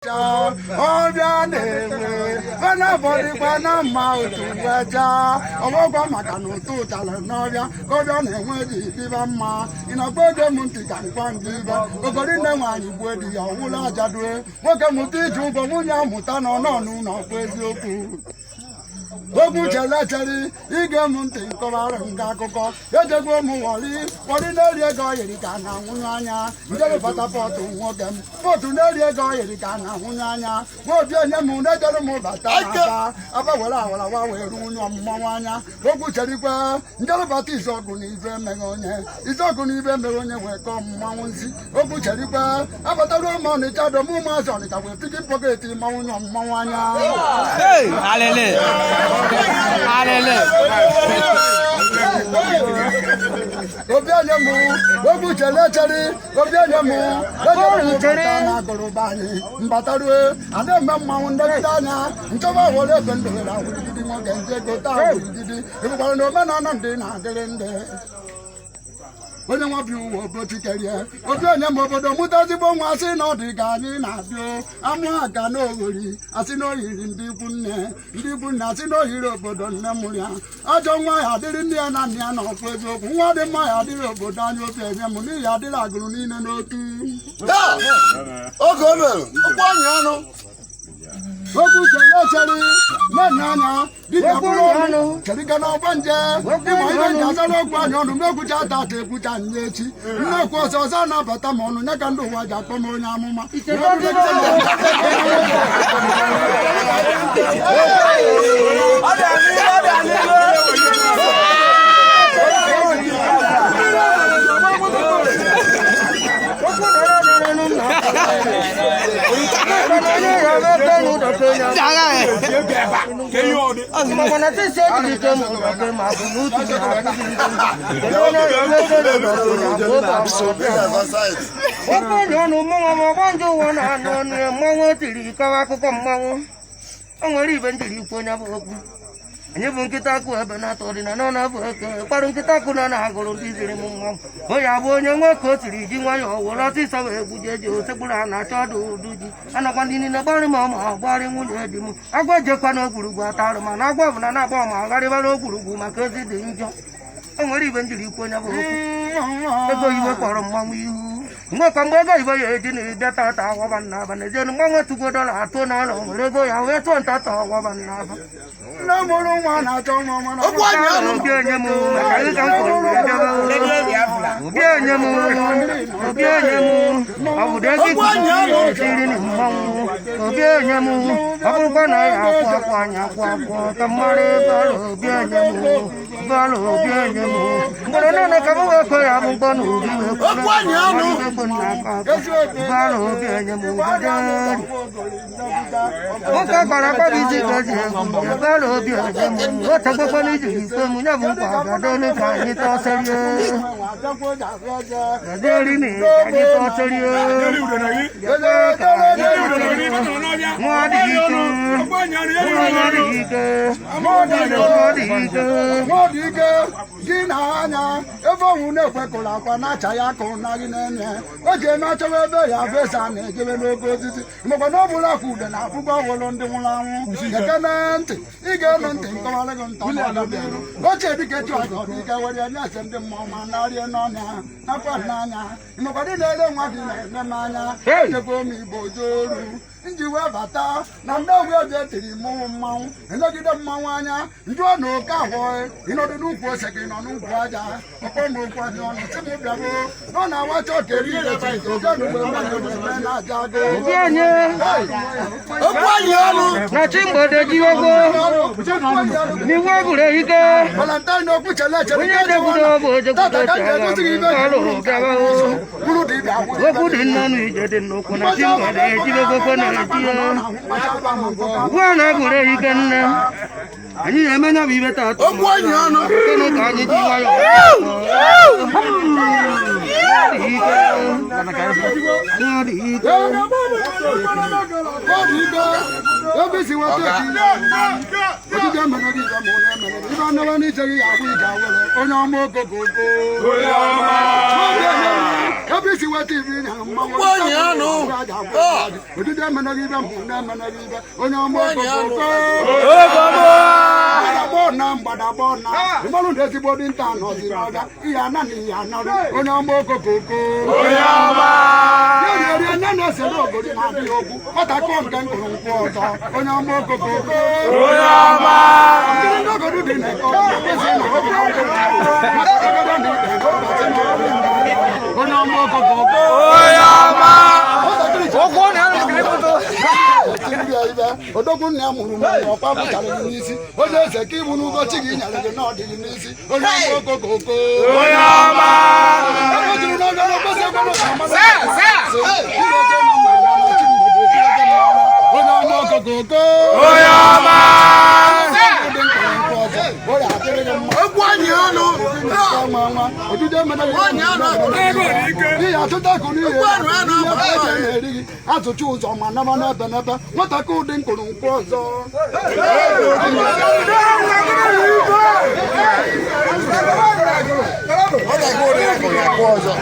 Ọbịa na-enwe ọnabọdịkwa na mma otu wecha ọgbọgwa maka na ụtụ ụtara n'ọbịa ka ọbịa na-enwe ji dịba mma. Ịnọkwa ego m ntị ka nkwa ndị ibe ogori nne nwaanyị gbuo di ya ọwụla ajadue nwoke mụta iji ụgwọ nwunye amụta na ọnọnụ n'ọkwa eziokwu. Okwu chere chere ige m ntị nkọwara m gị akụkọ. Ejegwo m Warri. Warri na-eri ego yiri ka na nwunye anya njere bata port. Nwoke m port na-eri ego yiri ka na nwunye anya nwa obi onye m na-ejere m bata aba aba were awarawa wee ru nwunye mmọnwụ anya. Okwu cherikwe njere bata Izuogu na ibe emeghe onye Izuogu na ibe emeghe onye wee kọọ mmanwụ nzi. Okwu cherikwe abataruo m Ọnịcha dom ụmụazị Ọnịcha wee pickpocket mmanwụ nyọ mmọnwụ anya. Hey, alele. Alele. Obi onye mụ okwu chere chere obi onye mụ ejere m bata na agụrụba anyị mbatarue a na-eme mmanwụ ndegide anya nchọba were ebe ndowere awụrigidi nwoke nje gote awụrigidi ịbụkwara na omenala ndị na-adịrị ndị onye nwa bi ụwa obochikerie obi onye ma obodo mụta ezigbo nwa sị na ọ dị ka anyị na-abịa amụ aka n'oghori asị na oyiri ndị ikwu nne ndị ikwu nne asị na oyiri obodo nne mụrụ ya. Ajọ nwa ya adịrị nne ya na nna ya na ọkwa eziokwu. Nwa dị mma ya adịrị obodo anya obi enye m n'ihi adịrị agụrụ niile n'otu. Oge o mere okwu anyị ọnụ. Okwu chere chere nne anya dibịa bụrụ ọnụ cherika na ọgba nje ịma ibe nji azara okwu anyị ọnụ m ekwucha tata ekwucha nye echi nnekwu ọzọ ọzọ na-abata m ọnụ nye ka ndị ụwa ji akpọ m onye amụma. Mana sisi ejiri ike m ụlọ ma bụ n'utu kedu onye ga-emete okwu onye ọnụ mmọnwụ ma ọgba nje ụwa na-anụ ọnụ ya mmọnwụ tiri kọwa akụkọ mmọnwụ. O nwere ibe njiri ikwu onye bụ okwu anyị bụ nkịta akụ ebe na-atọ ọdịnala ọ na-abụ eke kparụ nkịta akụ na na-agụrụ ndị ziri m mmọnwụ onye abụ onye nwe ka o siri ji nwayọọ were ọsịsọ wee gbuje ji osekpuru a na-achọ ọdụ ụdụ ji anakwa ndị niile gbarị ma ọma gbarị nwunye di m agwọ jekwa n'ogwurugwu atarụ mana agwọ bụ na na-agba ọma agharịbara ogwurugwu maka ozi dị njọ. O nwere ibe njiri ikwu onye bụ okwu ego oyibo kpọrọ mmanwụ ihu nwekwa mgbe ego oyibo ya eji na-ebịa tata awọba nna aba n'ezie mgbanwe tụgo dọla atụ n'ọnụ nwere ego ya wee tụọ ntata ọwọba nna aba. Nne mụrụ nwa na-achọ nwa mana Okwu anyị ọnụ. Obi onye m maka ịka m kwuru edebe obi onye m obi onye m ọ bụ ego Okwu anyị ọnụ. tiri na mmanwụ obi onye m ọ bụrụkwa na ya akwụ akwụ anyị akwụ akwụ ka mmadụ bọọlụ obi onye m bọọlụ obi onye m mgbọrọ naanị ka m wee kwe ya bụ mgbọ na obi wee kwe Okwu anyị ọnụ. Bọọlụ obi onye m nwoke gbara akpa bụ isi ka eji egwu bọọlụ obi onye m otegbekwe n'iji ikpe m ya bụ nkwa bịadolu ka anyị tọọ serie bịadolu na ka anyị tọọ serie nwa dị ike nwa dị ike nwa dị ike nwa dị ike gị na anya ebe ọnwụ na-ekwekụrụ akwa na-acha ya akụ na gị na-enye o ji eme achọwa ebe ya fesa na-ejebe n'oge osisi makwa na ọ bụrụ akwa ude na abụba ọhụrụ ndị nwụrụ anwụ ekene ntị ị ga-enu ntị nkọwara gị ntọ n'ọdịnihu ochie dike chụ aja ọdịike were nye ese ndị mmụọ ma narie n'ọnya nakwa n'anya makwa dị na-ere nwa gị na-ene m anya echekwa m igbo oru nji wee bata na ndị ogwe eze tiri mụnwụ mmanwụ elegide mmanwụ anya njụọ na oke ahụ ịnọdụ n'ukwu ose ka ị nọ n'ukwu aja ọkpọ m okwu aja ọnụ sị m bịago na ọ na-awacha oke na-aja agụ obi onye Okwu anyị ọnụ. Na chi mgbede jiwogo n'iwu egwure ike Valentine okwu chele chere onye jekwudo bụ ojekwudo okwu dị nnọnụ ije dị nnukwu na chi mgbede ejibegokwe na-eti ya ugbu a na-egwure ike nne anyị na-eme ya bụ ibe tata. Okwu anyị ọnụ. Kene ka anyị ji nwayọọ ike ike. Ebe si nweta ojije mere gị ibe ma ọ na-emere gị ibe anara n'iche gị ya abụ ije awere onye ọma ogogogo ebe Isi weta ibe ịnyara mmanwụ. Okwu anyị ọnụ. Odide emenaghị ibe mpụ na-emenaghị ibe onye ọma Okwu anyị ọnụ. okokoko. Mgbadagbo na mgbadagbo na ịmalụ na ezigbo dinta nọzi n'ọbịa ihe ana na ihe anarụ onye ọma okokoko. Onye ọma. Ya rie rie nye na-esere ogori na-adịghị okwu ọtakọ nke nkụrụ nkwụ ọzọ onye ọma okokoko. Onye ọma. Ndị ndọgọdụ dị na-ekọ kwesịrị na obi ọkụ maka ọgọdọ na ikpe nke ụbọchị na obi onye ọma okokoko. Onye ọma. Odogwu nna ya mụrụ mụ ọkwa bụchara gị n'isi onye eze ka ịbụ n'ụbọchị gị nyere gị n'ọdịghị n'isi onye ọma okokoko. Onye ọma. Onye juru n'ọbịa n'okpesi ekwenụ ka amara. Onye ọma okokoko. Onye ọma. Okwu anyị ọnụ. N'ihi atụta akụ n'ihe ihe eji na-eri gị atụcha ụzọ ma naba n'ebe n'ebe nwata ka ụdị nkụrụ nkwụ ọzọ. Ọ ga-aga ụdị akụ ya akụ ọzọ.